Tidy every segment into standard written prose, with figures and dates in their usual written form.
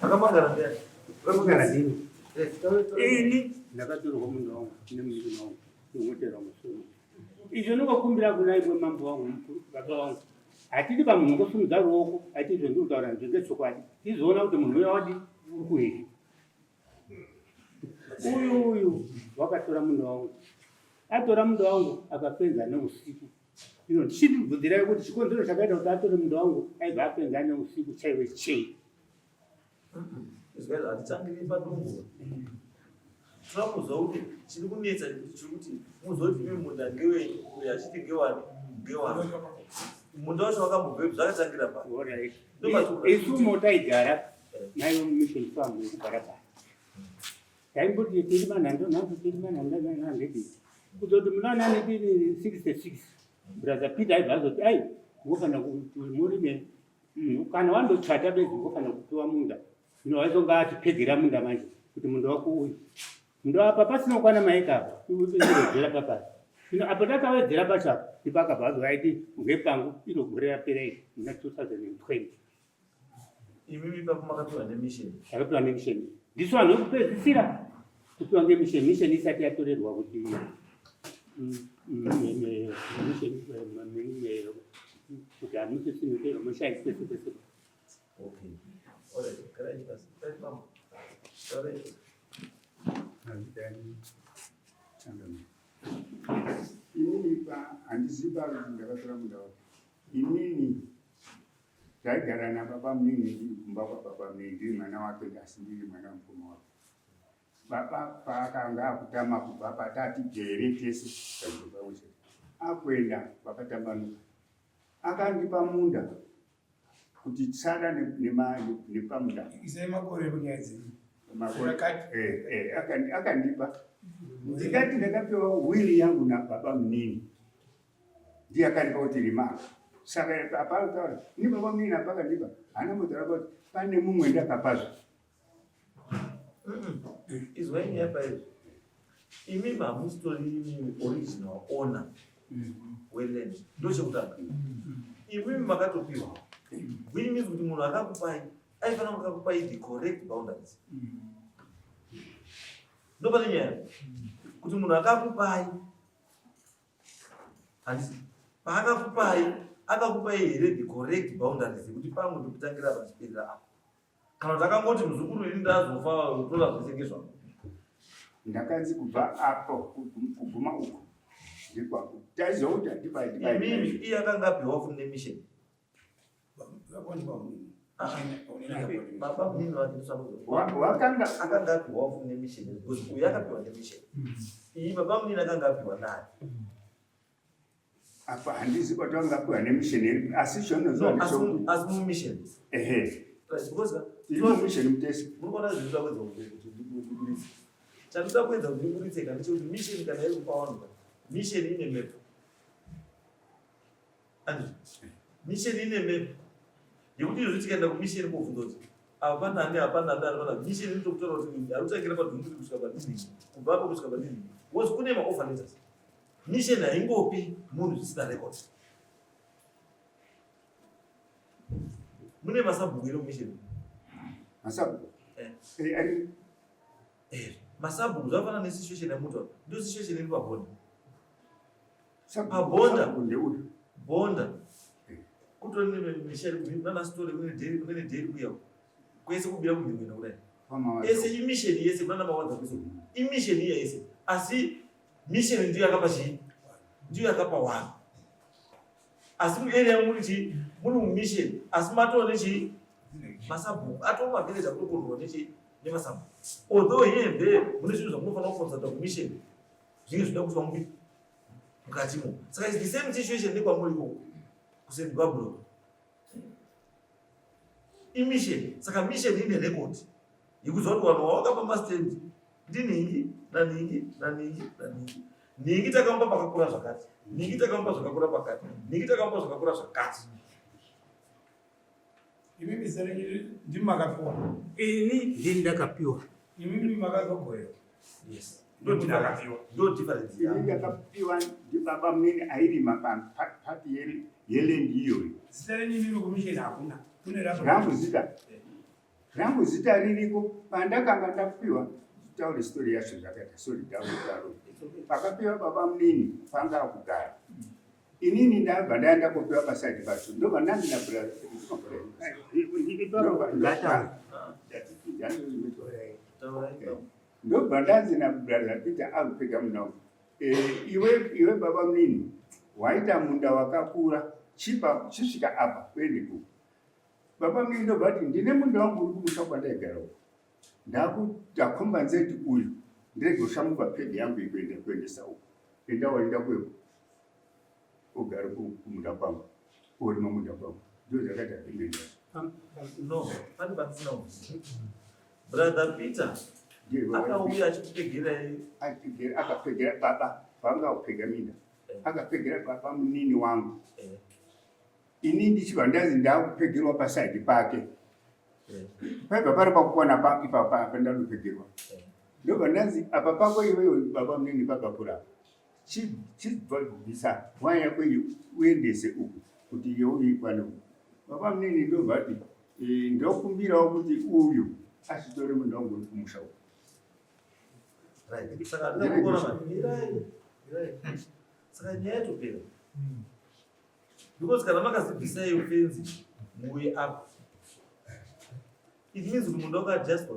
Akamangara ndiani? Akamangara ndini. Ini ndakatorwa munda wangu nemunin'ina wangu ndongotera musoro. Izvo ndingokumbira kuna imwe mambo wangu mukuru baba wangu. Hatidi pamunhu ngosimudza ruoko aiti izvo ndiri kutaura izvo ngechokwadi. Tizoona kuti munhu uya wadi uri kuheri. Uyu uyu wakatora munda wangu. Atora munda wangu akapedza neusiku. Ino ndichibvunzirai kuti chikonzero chakaita kuti atore munda wangu aibva apedza neusiku chaive chei? Izwa hatitangiri padungu. Tinoda kuzwa kuti chiri kunetsa chiri kuti muzoti imi munda ngewenyu uyo achiti ngewani ngewani. Munda wacho wakambobvepi zvakatangira pa. Isu motaigara nayo mission farm yekugara pa. Taimboti tiri manhando nhando tiri manhando nhando kuzoti muna 1966 brother Peter aibva azoti ai munofanira kuti murime kana wandochata bedzi unofanira kupiwa munda ino waizonga atipegera munda manje kuti munda wako uyu ndo apa pasina kukwana maeka apa iwedzera papasi ino apo takawedzera pacho apa ndipo akabva azoaiti ngepangu iro gore rapera iri muna 2020 Imimi ipapo makapiwa nemission. Takapiwa nemission. Ndisu vanhu vekupedzisira kupiwa ngemission. Mission isati yatorerwa kuti mission kuti hamusisini mushayi kwese kwese. Okay. All right. Can I just Sorry. Inini pa handizivi kuti ndakatora munda wake. Inini taigara nababa munini ndiri kumba kwababa munini ndiri mwana wake asi ndiri mwana wemukoma wake. Baba paakanga akutama kubva patatigere tese panzvimbo pamwe chete akuenda vakatambanuka akandipa munda kuti tsara nepamunda Isai makore kunyaya dzenyu. Makore. Eh, eh, akandipa ndikati ndakapiwa wiri yangu nababa munini ndiye akandipa kuti rima saka apataura ini baba munini apakandipa haana mbotaura kuti pane mumwe ndakapazve Izwai nyaya paizvo. Imi hamusitori imi original owner weland. Ndochekutanga. Imimi makatopiwa. Which means kuti munhu akakupai aifanira kunge akakupai the correct boundaries. Ndopane nyaya. Kuti munhu akakupai handisi paakakupai akakupai here the correct boundaries yekuti pangu ndikutangira apa ndichiperera apa. Kana kuti akangoti muzukuru ini ndazofa utora zvese ngezvangu. Ndakanzi kubva apo kuguma uko ndikwako taizokuti imimi iye akanga apiwa futi nemission baba munini vake wakanga akanga apiwa futi nemission because uyu akapiwa nemission iyi baba munini akanga apiwa naye apa handizi kuti vangapiwa nemission iri asi zvanoziva asi mumission ehe tiri mumission mutese muri kuona zvinoda kuedza kuti ndiburitse chandinoda kuedza kuti ndiburitse ka ndechekuti mission kana iri kupa vanhu ka mission ine map andizvo mission ine map yekuti izvo tikaenda kumission kobvunza kuti hapana ani hapana ani hapana mission inotokutaura kuti arikutangira padhumuri kusvika padini kubva apo kusvika padini because kune maoffer letters Mission haingopi munhu zvisina record. Mune masabhuku here mumission? Masabhuku? Eh. Eh, ari. Eh, masabhuku zvafanana nesituation yamuta. Ndo situation iri pabonda. Pabonda. Ndeuyu. Bonda. Eh. Kutori nemisha iri nana story kune dairy kune dairy kuya. Kwese kubira kumhino kudai. Ese imission yese kunana mawadza kwese. Imission iya yese. Asi Mission ndiyo yakapa chii? Ndiyo yakapa one. Asi muarea muri chii? Muri mumission. Asi matoo nechii? Masabhuku. Atoo mavillage akutokontrolwa nechii? Nemasabhuku. Although here and there mune zvinhu zvamunofanira kuconsulta kumission. Zvinge zvinoda kuitwa mupi? Mukatimo. Saka it's the same situation nekwamuri ikoko. KuSt Barbara. Imission. Saka mission ine record. Yekuziva kuti vanhu vawakapa mastand ndinhingi nanhingi nanhingi nanhingi. Nhingi takamupa pakakura zvakati. Nhingi takamupa zvakakura pakati. Nhingi takamupa zvakakura zvakati. Imimi zita renyu ndimi makapiwa. Ini ndini ndakapiwa. Imimi makazogoyewa. Yes. Ndo ndakapiwa. Ndo difference. Ini ndakapiwa ndibaba munini airima pati yeland iyoyo. Zita renyu imimi kumisheni hakuna. Kune rangu zita. Rangu zita ririko pandakanga ndapiwa taure story yacho zvakaita sorry taure pakapiwa baba munini panga kugara inini ndabva ndaenda kopiwa pasaidi pacho ndobva ndandina ndobva ndanzi nabrother Peter akupega munda wangu eh, iwe iwe baba munini waita munda wakakura chipa chisvika apa kuende kuko Baba munini ndobva ati ndine munda wangu uri kumusha kwandaigara uko ndakucompensate uyu ndirege kushamuka peg yangu ikuenda kuendesa uko enda waenda kweko ugare kumunda kwangu urima munda kwangu ndio zvakaita agreement yacho no pane pandisina brother Peter akauya achikupegerai akapegera baba vanga kupega minda eh. akapegera baba munini wangu eh. Ini ndichibva ndanzi ndakupegerwa paside pake eh. paibva pari pakukwana pa ipapa apa ndanopegerwa eh. ndobva ndanzi apa pako iwewe baba munini pakakura chibvisa hwaya yako iyi uendese uku kuti iwe uikwane uku baba munini ndobva ati eh, ndokumbirawo kuti uyu azvitore munhu wangu uri kumusha uku saka nyaya yatopera Because kana makazibvisa iyo fenzi muuye up. It means kuti munda wakaadjustwa.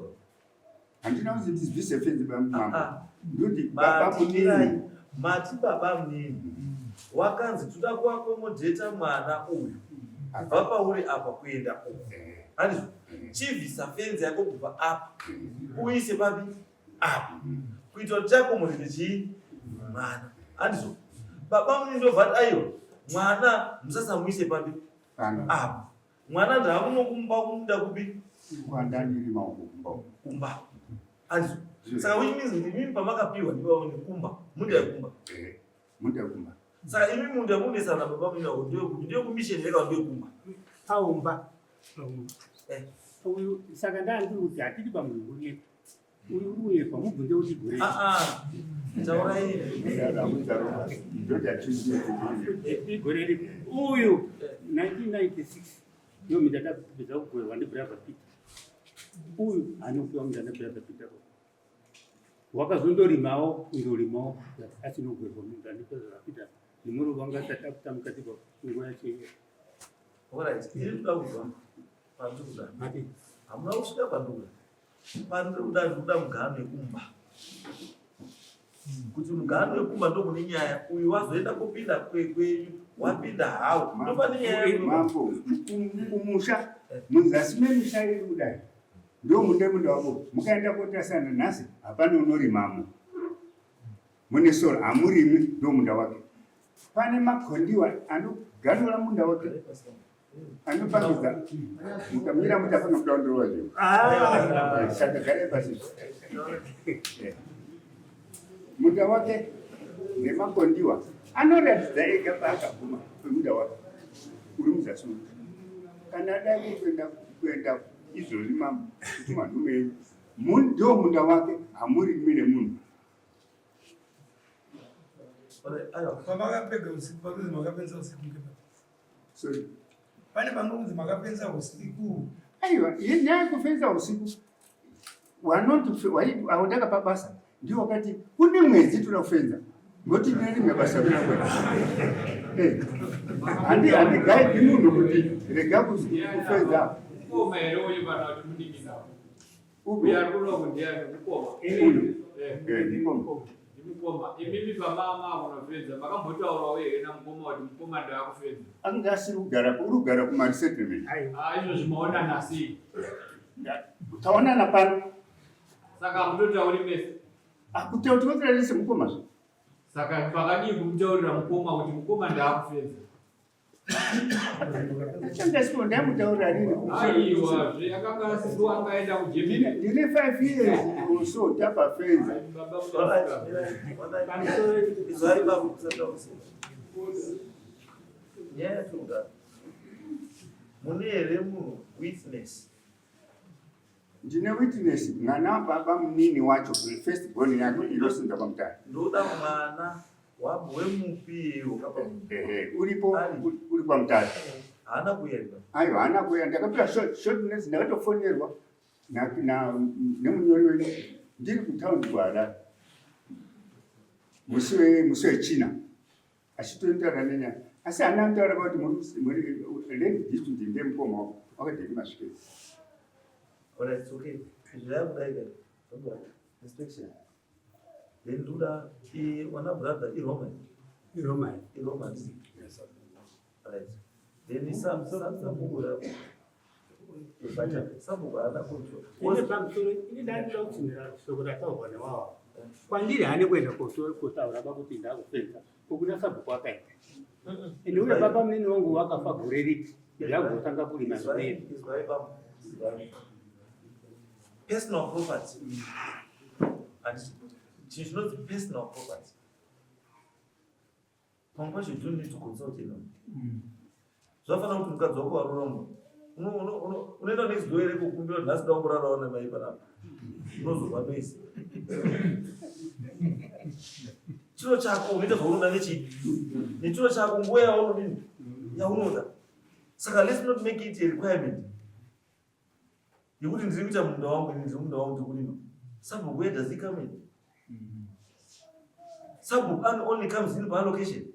Handina kunzi ndibvise fenzi bamama. Ah, ah. Ndoti baba munini. Mati baba munini. Wakanzi toda kuakomodheta mwana uyu. Kubva pauri apa kuenda uku. Eh. Handizvo? Eh. Chibvisa fenzi yako kubva apa. Uise papi? Apa. Kuitira kuti tiakomodhete chii? Mwana. Handizvo? Baba munini ndobva ati aiwa mwana musasamuise papi? Apa. Mwana ndaakunokumba kumuda kupi? Kumba. Handizvo? Saka which means kuti imimi pamakapiwa ndibaba kumba, munda yekumba. Eh, munda yekumba. Saka imi munda yekunesana baba munini wako ndeyekupi? Ndeyekumisheni here kana ndeyekumba? Paumba. Paumba. Eh. Uyu saka ndandiri kuti hatidi pamunhu uye. Uyu uri kunyepa mubvunze kuti gore. Ah ah. Taurai. Igore ripi? Uyu 1996 ndiyo minda ndapedza kugoverwa ndibrother Peter. Uyu anopiwa minda nabrother Peter. Wakazondorimawo kundorimawo asina kugoverwa minda ndibrother Peter. Nemuro vanga asati akuta mukati nguva yacho iyoyo. Alright, iri kuda kubva pandiri kuda. Hamuna kusvika pandiri kuda. Pandiri kuda ndiri kuda muganhu yekumba. Kuti muganhu wekumba ndokune nyaya uyu wazoenda kupinda kwekwenyu wapinda hawo ndopane nyaya mambo kumusha muzasi memisha iri kudai ndo munda munda wako mukaenda kotasana nhasi hapana unorimamo mune sora hamurimi ndo munda wake pane makondiwa anoganura munda wake anopangidza mukamira mutafana kuda kundirova zvinhu ah. saka garai pasi munda wake nemakondiwa anoratidza ega paakaguma pemunda wake uri muzasi umu kana dai kuenda kuenda izvozvi mambo kuti manhume enyu ndio munda wake hamurimi nemunhu Pamakapega usiku pakunzi makapedza usiku ngepa. Sorry. Pane panonzi makapedza usiku. Aiwa, nyaya yekufenza usiku wanoti awandakapa basa ndiwo wakati kune mwedzi toda kufenza ngoti ndine rimwe basa rina kwena. Eh, handi handigaidi munhu kuti rega kufenza. Mukoma here uyu kana kuti munin'ina? Upi? Uyu ari kuno ndiani? Mukoma. Uyu. Eh. Eh, ndikoma. Ndimukoma. Imimi pamama kunofenza makambotaurawo here namukoma kuti mukoma ndaakufenza? Anga asiri kugara uri kugara kumaresettlement. Ah, izvozvi maonana sei? Taonana pano. Saka hamutotauri mese. Akutaura tinotaura tese mukoma zve. Saka pakadii kumutaurira mukoma kuti mukoma ndaakufenza? Achangasiko ndamutaurira rini? Aiwa, zve akanga asipo angaenda kuJermany. Ndine 5 years or so tapafenza. Baba muda Izwai baba kusati kusina. Nyaya yatinoda. Mune here munhu witness? Ndine witness mwana baba munini wacho first born yake inosinda kwamutare. Ndoda mwana wemupi wakapa Ehe, uripo uri kwamutare. Haana kuuya here? Aiwa haana kuuya ndakapiwa short short notice ndakatofonerwa. Nemunyori wenyu ndiri kutaundi kuHarare musi wechina achitonitaura nenyaya asi haana kutaura kuti muri land dispute ndemukoma wako wakadheni masvikei. Alright, it's okay. Zvayakudai ka. Inspection. Then ndoda wana brother iRoma. IRoma. IRoma. Yes. Right. Then sabhuku rako. Sabhuku haana control. Ine pamusoro ini ndandida kutsinhira shoko rataurwa newawa. Kwandiri haane kuenda kotaura pakuti ndakufenza. Kokuna sabhuku akaenda. Ende uye baba munini wangu wakafa gore ripi ndakuzotanga kurima zvinezvi. Personal property. And chinhu chinonzi personal property. Pamwe pacho you don't need to consult anyone. Zvafanira kuti mukadzi wako waroora munhu. Unoenda next door here kukumbira kuti nhasi ndangorarawo namai panapa. Unozorwa noise. Chiro chako unoita zvaunoda nechii? Nechiro chako nguva yaunodini? Yaunoda. Saka let's not make it a requirement. Yekuti ndiri kuita munda wangu, ini ndiri munda wangu ndiri kurima. Sabhuku where does he come in? Sabhuku only comes in paallocation.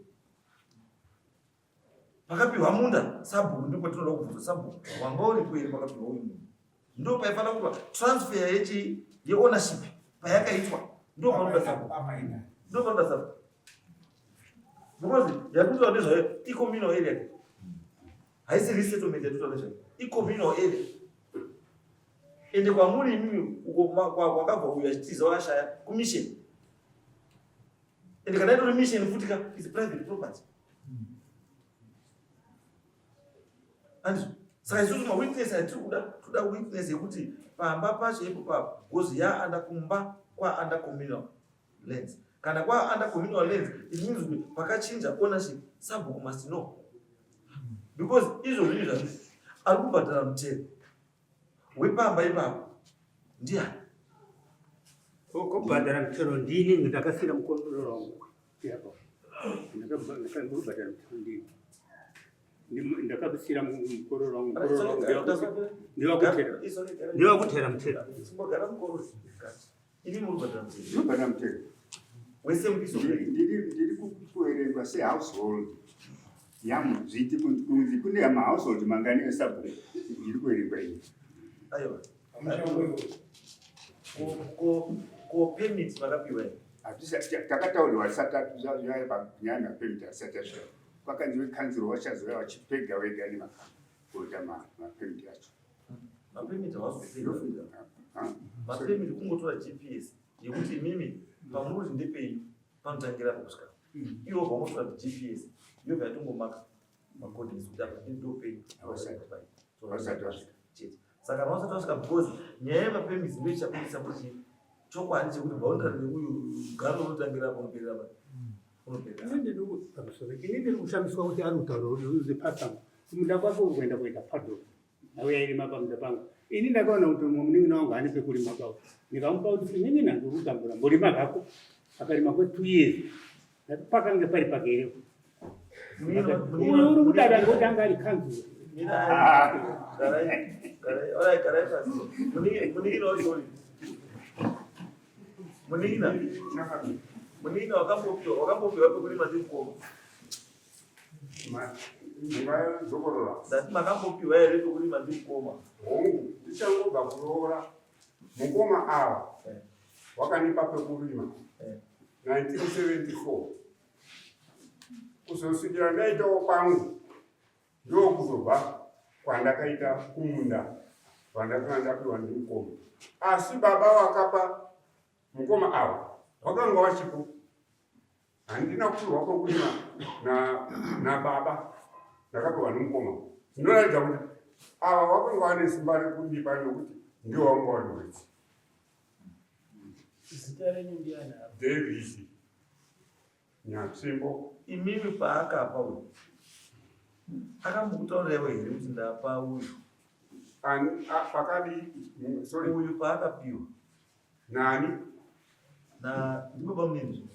Pakapiwa munda sabhuku ndipo patinoda kubvunza sabhuku wanga uripo here pakapiwa uyu munda. Ndo paifanira kuitwa transfer yechi yeownership payakaitwa ndo panoda sabhuku. Ndo panoda sabhuku. Because yakuitwa nezvayo icommunal area. Haisi resettlement yatikuitwa nezvayo. Icommunal area. Ende kwamuri imimi uko kwakabva uyu achitiza wakashaya kumission. Ende kana itori mission futi ka is private property. Andizvo. Saka isusu mawitness atiri kuda toda witness yekuti pamba pacho ipo papo gozi yaanda kumba kwaanda communal lands. Kana kwaanda communal lands it means kuti pakachinja ownership sabhuku must know. Because izvozvo izvi ari kubhadhara mutero wepamba ipapo ndiani? Kubhadhara mutero ndini ndakasira mukororo wangu. Ndakabhadhara mutero ndini. Ndakabisira mukororo wangu. Mukororo wangu ndiwakutera mutero. Imi muri kubhadhara mutero. Ndinobhadhara mutero. Wese mupiso. Ndiri kuverengwa sehousehold yamudzviti kunzi kune mahousehold mangani esabhuku ndiri kuverengwa ini. Aiwa. Ko permit makapiwa here? Takataurirwa tisati nyaya yemapermit asati asvika. Kwakanzi vekanzuro vachazouya vachipega vega kuita mapermit acho. Mapermit hawazopega. Mapermit kungotora GPS yekuti imimi pamuri kuti ndepenyu panotangira apo kusvika. Iwo paungotora GPS yobva yatongomaka macoordinates kuti apa ndopenyu. Vasati vasvika. Chete. Saka vasati vasvika because nyaya yemapermits ndo ichapindisa kuti chokwadi chekuti boundary reuyu garo unotangira apo unoperera pa. Unoperera. Ini ndiri kushamiswa kuti ari kutaura kuti uze pastor kumunda kwake uri kuenda kuita paddock. Auya irima pamunda pangu. Ini ndakaona kuti mumwe munin'ina wangu haane pekurima pawo. Ndikamupa kuti munin'ina ndiri kutambura mborima zvako. Akarima kwe 2 years. Ndati pakange pari pake here? Uyu uri kudada ngekuti anga ari kanzuro. Munin'ina wakambopiwa pekurima ndimukoma. Ndingadzokorora. Ndati makambopiwa here pekurima ndimukoma? Hongu, ndichangobva kuroora mukoma ava wakanipa pekurima 1974 kuzosvikira ndaitawo kwangu ndokuzobva kwandakaita kumunda kwandakanga ndapiwa ndimukoma. Asi baba vakapa mukoma ava wakanga wachipo. Handina kupiwa kwekurima nababa, ndakapiwa nemukoma. Zvinoratidza kuti ava vakanga vane simba rekundipa nekuti ndiwo vanga vari muridzi. Zita renyu ndiani apa? Davis Nyatsvimbo. Imimi paakapa uyu akambokutaurirewo here kuti ndapa uyu? Pakadii? Sorry. Uyu paakapiwa nani? Na ndibaba munini.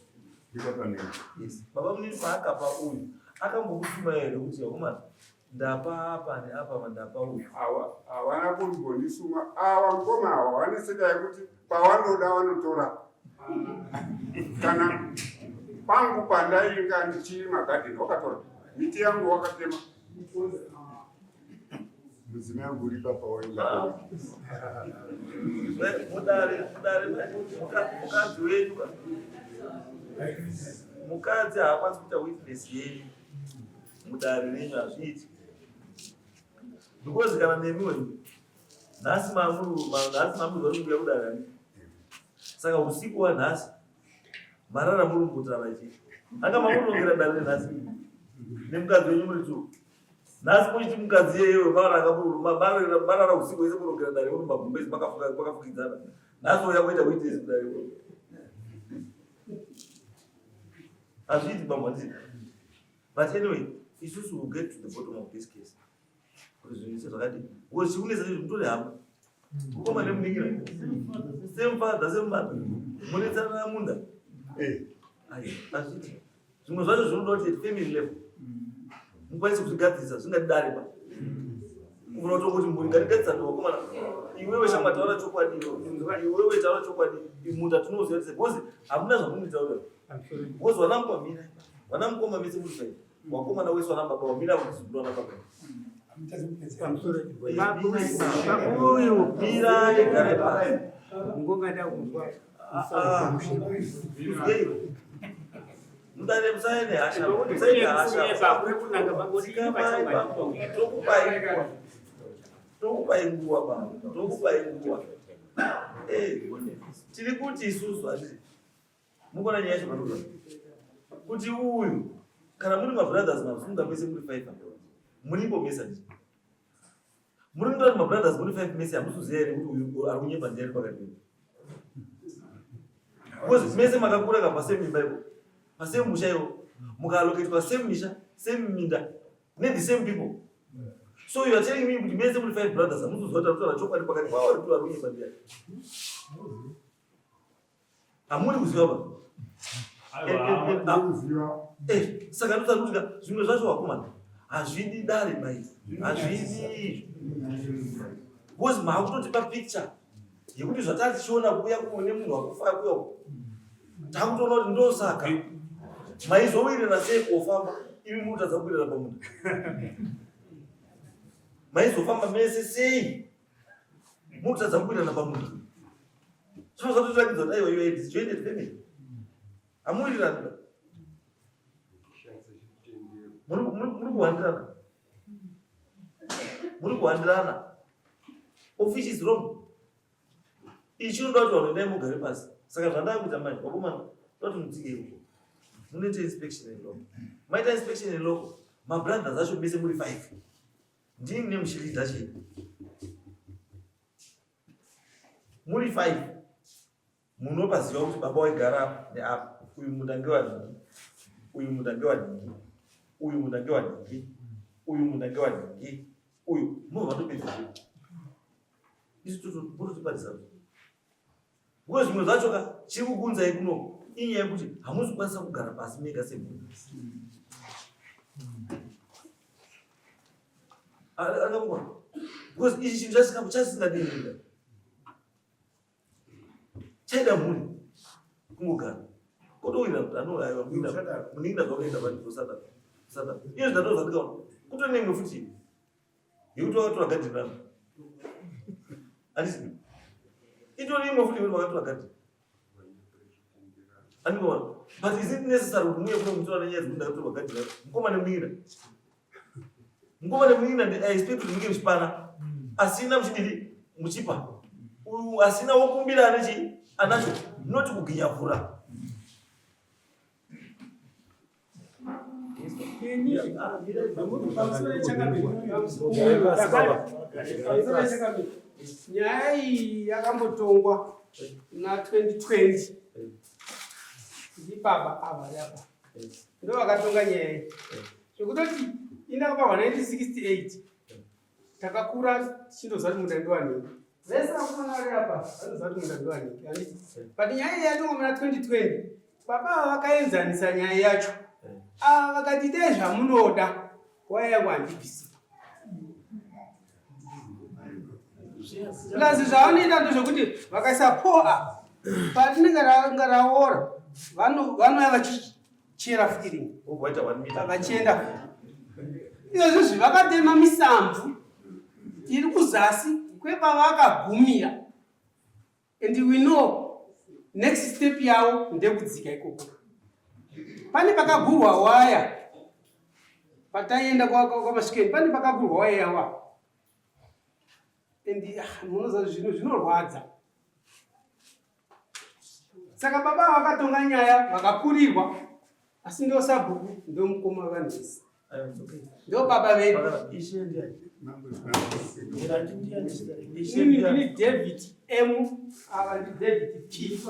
Ndibaba munini. Yes. Baba munini paakapa uyu akambokutuma here kuti akomana Ndapa apa neapa ndapa uyu. Awa hawana kumbondisuma awa mukoma awa vane tsika yekuti pawanoda wanotora kana pangu pandainga ndichirima gadheni wakatora miti yangu wakatema mudzimai wangu uri papa wainga Mudare, mudare, mukadzi wenyu ka. Mukadzi haakwanisi kuita witness yenyu mudare renyu, hazviiti. Because kana nemi wenyu nhasi mamuri nhasi mamuri vari kuuya kudare ani. Saka usiku wanhasi marara muri kutaura chii? Anga mamurongera dare nhasi nemukadzi wenyu muri two. Nhasi muchiti mukadzi iyeyo marara usiku wese murongera dare muri magumbezi makafukidzana. Nhasi uya kuita witness kudare. Hazviiti bambo handiti. But anyway, isusu will get to the bottom of this case. Kuti zvinhu zvese zvakadii. Because chikunetsa chizvi mutori hama. Mukoma nemunin'ina. Same father, same mother. Munetsana munda. Eh. Ayi, hazviiti. Zvimwe zvacho zvinoda kuti at family level. Mukwanise kuzvigadzirisa zvingadi dare pa. Kuvona kuti mhuri ngatigadzisane vakomana. Iwewe shamwa taura chokwadi iwewe. Iwewe taura chokwadi. Munda tinoziva kuti because hamuna zvamunotaura. Because vana mukoma mira. Vana mukoma vese muri five. Vakomana wese vana baba vamira kuzibura vana baba. Uyu Mirai gare pasi. ngongada kunzwa Ah, Mudare musaende hasha. Musaende hasha. Dzikamai baba. Tokupai nguva. Tokupai nguva baba. Tokupai nguva. Eh, tiri kuti isusu handiti mukuona nyaya yacho panoda kuti uyu kana muri mabrothers masunga mese muri five apa muripo mese handiti muri kutora mabrothers muri five mese hamusuziva here kuti uyu ari kunyepa ndiani pakati penyu because mese makakura ka pasame imba ipo pasame musha iwo mukaallocatwa same misha same minda ne the same people so you are telling me kuti mese muri five brothers hamusuziva kuti ari kutaura chokwadi pakati pavo ari kuti ari kunyepa ndiani hamuri kuziva ba Kuziva. Eh, saka ndosati kuti ka- zvimwe zvacho vakomana hazvidi dare bai hazvidi because maakutotipa picture yekuti zvatari tichiona kuuya kune munhu akufa kuya uku takutoona kuti ndosaka maizowirirana sei kofamba imi murikutadza kuwirirana pamunda maizofamba mese sei murikutadza kuwirirana pamunda zvino zvatotirakidza kuti aiwa you are a disjointed family hamuwirirani ba muri kuhandirana muri kuhandirana of which is wrong ichi chinoda kuti vanhu endai mugare pasi saka zvandava kuita manje vakomana toda kuti mudzike ikoko munoita inspection in loco maita inspection in loco mabrothers acho mese muri five ndini nemuchilidha chii muri five munopaziva kuti baba waigara apa neapa uyu munda ngewanhingi uyu munda ngewanhingi uyu munda ngewanhingi uyu munda ngewanhingi uyu munobva matopedza zvinhu isu tototibatisa because zvimwe zvacho ka chiri kukunzai kuno inyaya yekuti hamuzi kukwanisa kugara pasi mega semhuri angamukona because ichi chinhu chasingadii chaida mhuri kungogara kotowira kuti anoaiwa munin'ina zvakaita vanhu usada usada iyo zvindatozva ndikaona kutonenge futi yekuti vakatora gadheni rangu handisi itori imwe futi yekuti vakatora gadheni andinoona but is it necessary kuti muye kuno mutora nenyaya dzekuti ndakatorwa gadheni rangu mukoma nemunin'ina mukoma nemunin'ina i expect kuti munge muchipana asina muchidiri muchipa uyu asina wokumbira ane chii anacho not kuginyavhura Nyaya iyi yakambotongwa na 2020 ndibaba ava yapa ndo vakatonga nyaya iyi zvekutoti inakaparwa 1968 takakura tichindoziva kuti munda ndiwanei vese vakomana vari apa vanoziva kuti munda ndiwanei handiti but nyaya iyi yatongwa muna 2020 baba ava vakaenzanisa nyaya yacho ava vakati itai zvamunoda waya yangu handibvisi. Plus zvavanoita ndezvekuti vakaisa po apa parinenge ranga raora vanouya vachichera futi rimwe vachienda futi. Izvozvizvi vakatema misamvu iri kuzasi kwepavakagumira and we know next step yavo ndekudzika ikoko. Pane pakagurwa waya pataienda kwamasvikeni, pane pakagurwa waya yawa and ah, munoziva zvinhu zvinorwadza. Saka baba vakatonga nyaya vakakurirwa, asi ndo sabhuku ndo mukoma vanhu vese ndo baba vedu. Inini ndini David M, ava ndi David P.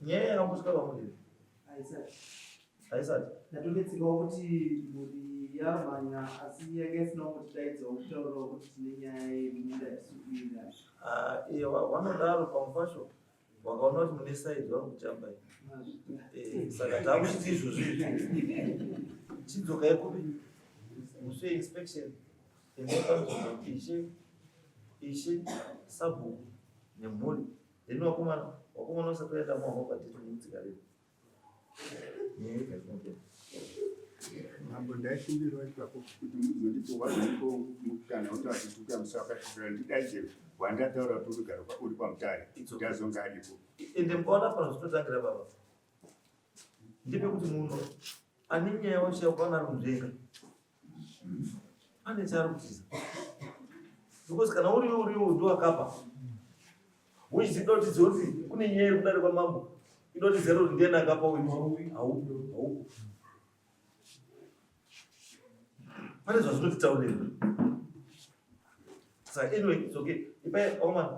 Nyaya yakambosvika pamuri haisati ndatonetsekawo kuti mhuri yamhanya asi yanga isina kumbotidaidzawo kutaurawo kuti tine nyaya yeminda yatiri ah, eh, vanodaro pamwe pacho wakaona kuti mune saidi vanokujamba eh, saka takuchiti izvozvi chidzokai kupi musi weinspection endai ishe ishe sabhuku nemhuri then vakomana vakomana vasati vaenda mwahwa patete mutsika redu Mambo ndaikumbirawo ipapo kuti muzondipo wazondipo mukana kuti atituka musi wakati ndidaidze wandataura kuti urigara uri kwaMutare kuti azonge aripo. Ende mukaona pano zvitotangira baba ndepekuti munhu ane nyaya wacho yakuona ari kunzvenga pane chaari kutiza because kana uriyo uriyo ndoakapa which inotiza kuti kune nyaya iri kudare kwamambo inotiza kuti ndiyani akapa uyu haupo haupo pane zvazvinotitaurira saka anyway it's okay ipai oman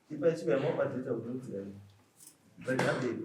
ipai chivai mabhadheta unodzira but handei.